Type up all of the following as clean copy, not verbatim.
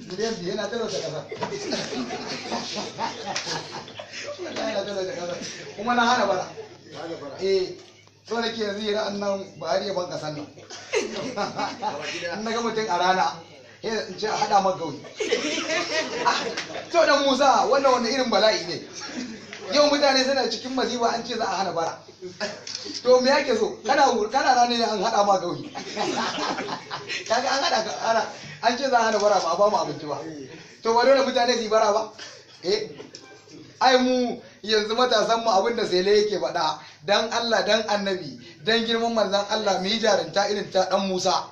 Miliyan 5 yana talauta kasa. Wallahi na talauta kasa. Kuma na hana bara. Eh, so nake yanzu yi ra'an nan Buhari ya ban kasan nan. In na ga mutum a rana, sai in ce a haɗa maka gauri. To dan Musa, wannan wani irin bala'i ne. Yau mutane suna cikin masifa an ce za a hana bara. To me yake so? Kana rana ne an haɗa ma gauri. Kaga an haɗa ka ana an ce za a hana bara ba a ba mu abinci ba. To ba dole mutane su yi bara ba? Eh. Ai mu yanzu matasan mu abin da Sele yake faɗa, dan Allah dan Annabi dan girman manzon Allah mu yi jarinta irin ta dan Musa.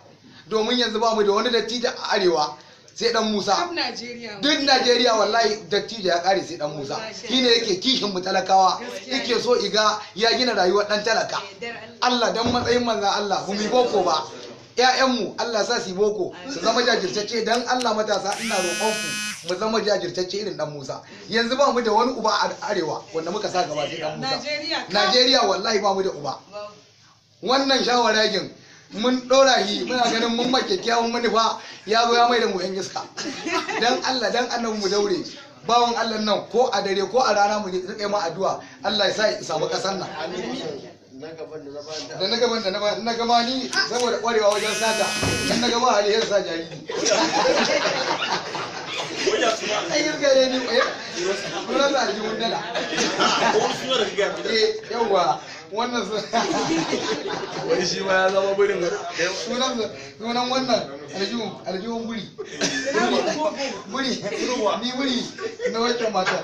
Domin yanzu ba mu da wani dattijo a arewa sai dan Musa. Kaf Najeriya. Duk Najeriya wallahi dattijo ya kare sai dan Musa. Shine yake kishin mu talakawa, yake so iga ya gina rayuwar dan talaka. Allah dan matsayin manzon Allah mu yi boko ba. Ƴaƴanmu Allah sa su yi boko su zama jajirtacce. Dan Allah matasa ina roƙon ku mu zama jajirtacce irin dan Musa. Yanzu ba mu da wani uba a arewa wanda muka sa gaba sai dan Musa. Najeriya kaf. Najeriya wallahi ba mu da uba. Wannan shawaragin mun ɗora shi muna ganin mun ma kyakkyawan manufa, ya zo ya mai da mu yan iska. Dan Allah dan annabi mu daure, bawan Allah nan ko a dare ko a rana mu rika ma addu'a Allah ya sa ya samu kasar nan. Na gaban da na bayan Da na gaban da na bayan na gaba ni saboda kwarewa wajen sata in na gaba hali sa jariri. Ai iska ne ni, eh, sunan sa aljihun dala. Eh yawwa, wannan Wani shi ma ya zama birin. Sunan wannan aljihun buri buri ni buri na wancan mata.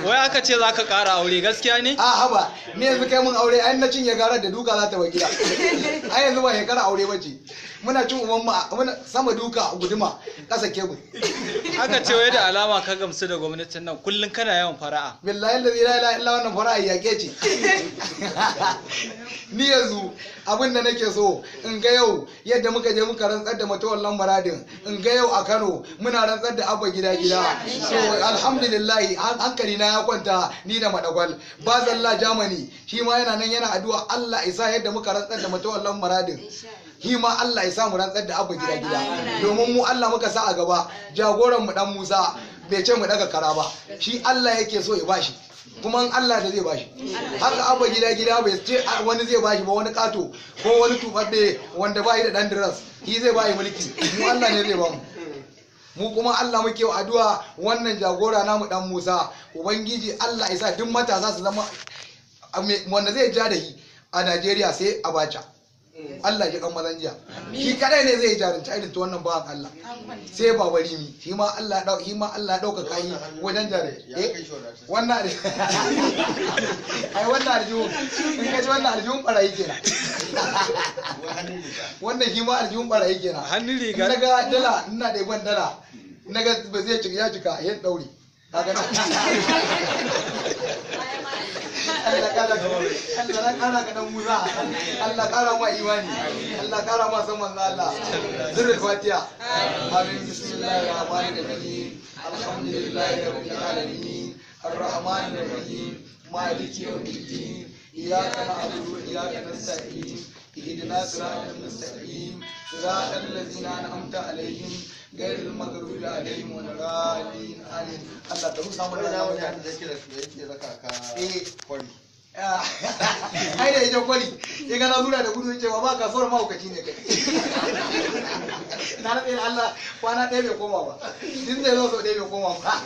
Wai aka ce za ka ƙara aure, gaskiya ne? A haba, ni yanzu kai mun aure ai na cinye garar da duka za ta bar gida. Ai yanzu ba shekara aure bace, muna cin uban mu muna sama duka guduma kasa kebul. Aka ce wai da alama ka gamsu da gwamnatin nan, kullum kana yawan fara'a. Billahi allazi la ilaha illa wannan fara'a yake ce. Ni yanzu abin da nake so in ga yau yadda muka je muka rantsar da Matawallan Maradin, in ga yau a Kano muna rantsar da Abba Gida Gida. So alhamdulillah hankali na ya kwanta. Ni da Madagwal ba zalla Germany, shi ma yana nan yana addu'a Allah isa yadda muka rantsar da Matawallan Maradin, shi ma Allah ya sa mu rantsar da Abba Gida Gida. Domin mu Allah muka sa a gaba, jagoran mu dan Musa bai ce mu daga kara ba, shi Allah yake so ya bashi, kuma in Allah da zai bashi. Haka Abba Gida Gida bai ce wani zai bashi ba, wani kato ko wani tubabbe wanda ba yi da dan diras shi zai bayi mulki. Mu Allah ne zai bamu, mu kuma Allah muke wa addu'a. Wannan jagora namu dan Musa, ubangiji Allah ya sa duk matasa su zama wanda zai ja da shi a Najeriya sai Abacha. Allah ya kan mazan jiya, shi kadai ne zai jarunta irin ta wannan bawan Allah. Sai Baba Rimi, shi ma Allah ya shi ma Allah ya dauka kai wajen jare. Eh, wannan ai wannan aljihun in ka ji wannan aljihun barayi kenan. Wannan shi ma aljihun barayi kenan. Hannun riga. Na ga dala ina da ban dala, na ga ba zai cika ya cika yin dauri kaga na. Allah kara ka, Allah kara ka dan Musa, Allah kara ma imani, Allah kara ma san manzo Allah. Zurul Fatiha. Amin. Bismillahir rahmanir rahim. Alhamdulillahi rabbil alamin. Arrahmanir rahim. Maliki yawmiddin. Iyyaka na'budu wa iyyaka nasta'in. اهدنا صراط المستقيم، صراط الذين أنعمت عليهم غير المغضوب عليهم ولا الضالين. آمين. الله تروح wani na wani da yake da yake raka ka kwari. Ai da ita kwari ya gana zura da gudu ce ba kasuwar mahaukaci ne kai. Na rantse da Allah kwana ɗaya bai koma ba, din zai zo sau ɗaya bai koma ba.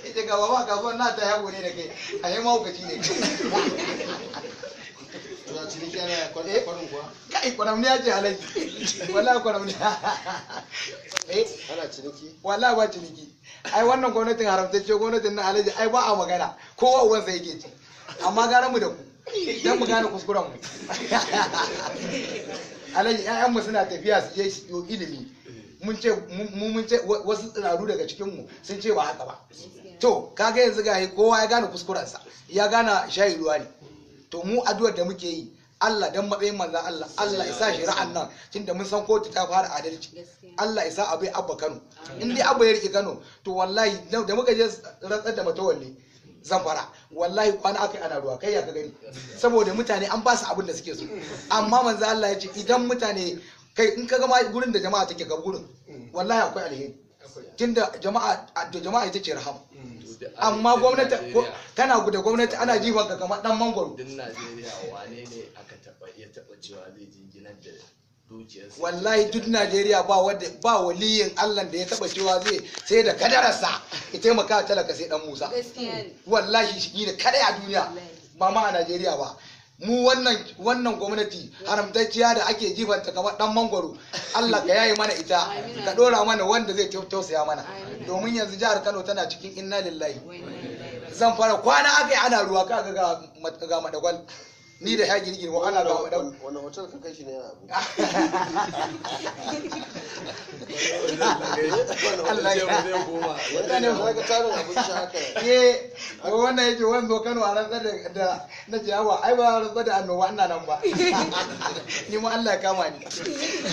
Ita ga ba kasuwar na ta yago ne da kai, a yi mahaukaci ne kai. To ciniki ana kwarin kuwa? Kai kwaramniya ce alaji, wallahi kwaramniya. Eh. Ana ciniki? Wallahi ba ciniki. Ai wannan gwamnatin haramtacce gwamnatin na alaji, ai ba a magana, kowa uwansa yake ci. Amma gara mu da ku dan mu gane kuskuren mu. Alaji, ƴaƴan mu suna tafiya su je su yi ilimi, mun ce mu mun ce wasu tsiraru daga cikin mu sun ce ba haka ba. To kaga yanzu ga kowa ya gane kuskurensa, ya gane shayi ruwa ne. To mu addu'ar da muke yi, Allah dan matsayin manzan Allah, Allah ya sa shari'an nan, tunda mun san kotu ta fara adalci, Allah ya sa abai Abba Kano. In dai Abba ya rike Kano, to wallahi da muka je rantsar da Matawalle Zamfara, wallahi kwana aka yi ana ruwa. Kai ya ka gani? Saboda mutane an ba su abin da suke so. Amma manzan Allah ya ce idan mutane kai in ka gama gurin da jama'a take ka gurin, wallahi akwai alheri. Tunda jama'a da jama'a ita ce rahama. Amma gwamnati kana da gwamnati ana jifan ka kamar dan mangwaro. Din Najeriya wane ne aka taba iya taba cewa zai jinginar da dukiyarsa? Wallahi duk Najeriya ba wanda ba waliyin Allah da ya taba cewa zai sai da kadararsa ya taimaka talaka sai dan Musa. Wallahi shi ne kada a duniya, ba ma a Najeriya ba. Mu wannan gwamnati haramtacciya da ake jifanta kamar dan mangwaro, Allah ka yaye mana ita, ka dora mana wanda zai tausaya mana. Domin yanzu jihar Kano tana cikin inna lillahi. Zan fara kwana akai ana ruwa, kaga ga madagwal ni da ya girgir ko ana ga madagwal. Wani hotel ka kai shi ne Abuja? Allah ya Wani ka tarin abinci haka. Eh, wannan yake wani zo Kano a rantsar da na ciyawa, ai ba rantsar da annoba ina nan ba. Ni ma Allah ya kama ni.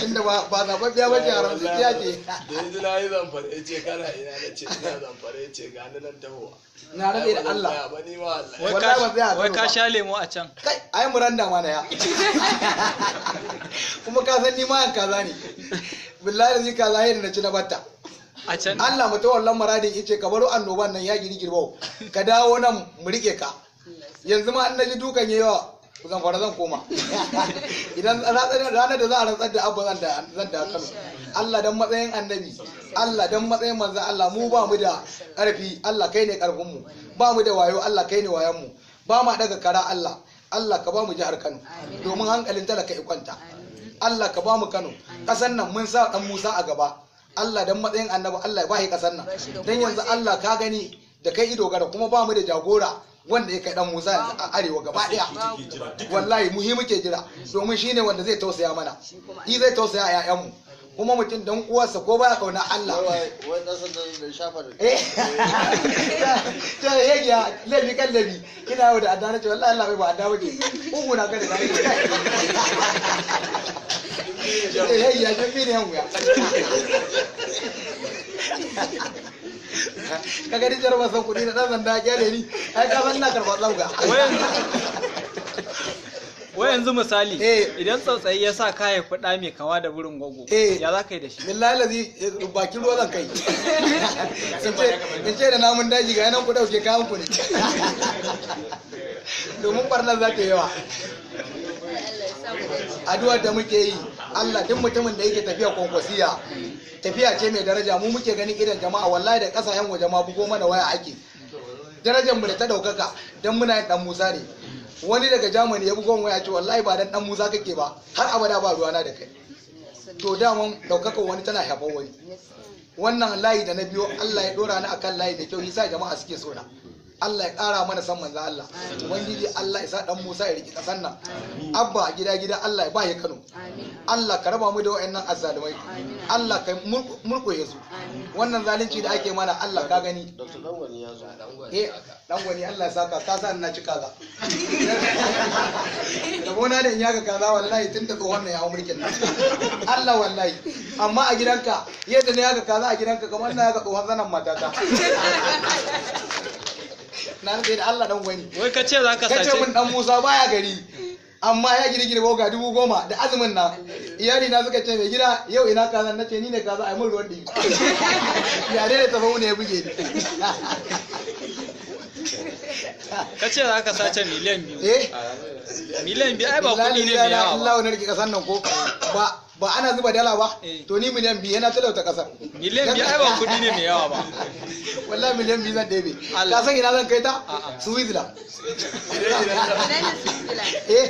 Inda ba zababbiya ba ce, haramtacciya ce. Da yanzu na yi Zamfara ya ce kana ina, na ce ina Zamfara, ya ce ga ni nan tahowa. Na rantse da Allah. Ba ni ma Allah. Wallahi ban tsaya a Wai Kano ka ba. sha lemo a can? Kai, ai muranda ma na ya. Kuma ka san ni ma yan kaza ne. Billahi zai kaza yadda na ci na batta. A can. Allah mutum wallan maradin yace ka baro annoban nan ya giri girbau, ka dawo nan mu rike ka. Yanzu ma an naji dukan yayi yawa, zan fara zan koma. Idan ranar da za a rantsar da Abba zan da Kano. Allah dan matsayin annabi, Allah dan matsayin manzo Allah, mu ba mu da karfi, Allah kai ne karfin mu. Ba mu da wayo, Allah kai ne wayan mu. Ba ma daga kara Allah. Allah ka ba mu jihar Kano domin hankalin talaka ya kwanta. Allah ka ba mu Kano. Kasan nan mun sa dan Musa a gaba. Allah dan matsayin annabi, Allah ya bashi kasan nan. Dan yanzu Allah ka gani da kai ido gara, kuma ba mu da jagora wanda ya kai dan Musa yanzu a arewa gaba daya. Wallahi muhi muke jira, domin shine wanda zai tausaya mana. Shi zai tausaya ƴaƴanmu. Kuma mutum dan uwarsa ko baya kauna Allah. Wai dan sanda da shafa da. Eh. Ta hegiya laifi kan laifi. Ina yau da adda na ce wallahi Allah bai ba adda bace. Ugu na kada da. Eh hegiya kin bi ne yan wuya. Ka gani jarba san kuɗi na ɗan sanda kyale ni, ai ka san ina karɓar tsauga. Wai yanzu misali, Eh. idan tsautsayi ya sa ka haifi ɗa mai kama da burin gwaggo, Eh. ya za ka yi da shi? Billahi lazi bakin ruwa zan kai. In ce da namun daji ga yanan ku ɗauke kayan ku ne. Domin ɓarnar za ta yi yawa. Addu'ar da muke yi, Allah duk mutumin da yake tafiya kwankwasiya, tafiya ce mai daraja, mu muke ganin idan jama'a, wallahi da kasashen waje ma bugo mana waya ake. Darajar mu da ta daukaka dan muna yin dan Musa ne. Wani daga Germany ya bugo waya ce wallahi ba dan dan Musa kake ba, har abada ba ruwana da kai. To daman daukakan wani tana haifar wani. Wannan layi da na biyo, Allah ya dora ni akan layi da kyau, yasa jama'a suke so na. Allah ya ƙara mana san manzo Allah. Ubangiji Allah ya sa dan Musa ya riki kasan nan. Abba gida gida Allah ya ba ya Kano. Allah ka raba mu da wayannan azzalumai. Allah ka murƙushe su. Wannan zalunci da ake mana Allah ka gani. Dr. Dangwani ya zo. Eh, dan gwani Allah ya saka ka sa ina ci kaza. Rabona da in yaga kaza wallahi tun da tsohon nan ya hau mulkin nan. Allah wallahi. Amma a gidanka yadda na yaga kaza a gidanka kamar na yaga tsohon zanen matata. Na rantse da Allah dan gwani. Wai ka ce za ka Kace sace mun dan Musa baya gari. Amma ya girgire ga 10,000 da azumin nan. Iyali na suka ce mai gida yau ina kaza, nace ni ne kaza ai mun ruwan dimi. Yare da tafahu ne ya buge ni. Ka ce za ka sace 2 miliyan. Eh? 2 miliyan ai ba kuɗi ne mai yawa ba. Allah wani rike kasan nan ko ba ba ana zuba dala ba, Eh. to ni 2 miliyan yana talauta kasar. 2 miliyan ai ba kuɗi ne mai yawa ba. Wallahi 2 miliyan zan ɗebe. Allah. Ka san ina zan kai ta? A'a. Switzerland. Eh,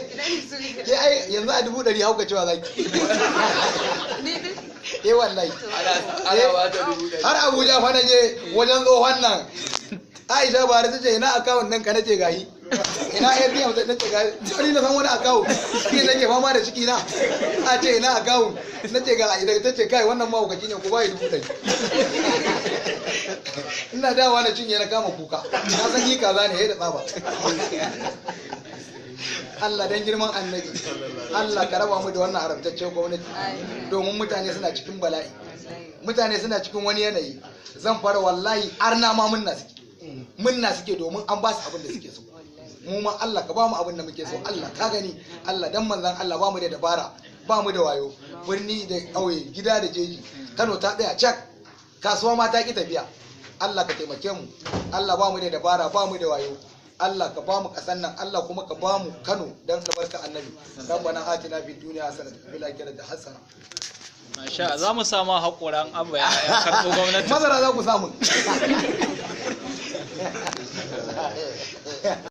ke ai yanzu a 100,000 hauka cewa zaki. Eh wallahi. Ana ba ta 100,000. Har Abuja fa naje wajen tsohon nan. Aisha Buhari ta ce ina akawun ɗinka, nace gahi. Ina ATM nace gahi. Ni na san wani akawun. Ni nake fama da ciki na. A ce ina akawun. Nace ga idan ta ce kai wannan mahaukaci ne ku bai 100,000. Ina dawa na cinye na kama kuka. Na san yi kaza ne da tsaba. Allah dan girman annabi. Allah ka raba mu da wannan haramtaccen gwamnati. Domin mutane suna cikin bala'i. Mutane suna cikin wani yanayi. Zan fara wallahi arna ma munna suke. Munna suke domin an ba su abin da suke so. Mu ma Allah ka ba mu abin da muke so. Allah ka gani. Allah dan manzon Allah, ba mu da dabara, ba mu da wayo. Birni da ƙauye, gida da jeji, Kano ta tsaya cak. Kasuwa ma ta ki tafiya. Allah ka taimake mu, Allah ba mu da dabara, ba mu da wayo. Allah ka ba mu kasan nan, Allah kuma ka ba mu Kano dan albarka Annabi. Rabbana atina fid dunya hasanatan wa fil akhirati hasana. Masha, za mu sama haƙoran Abba ya karɓo gwamnati. Masara za ku samu.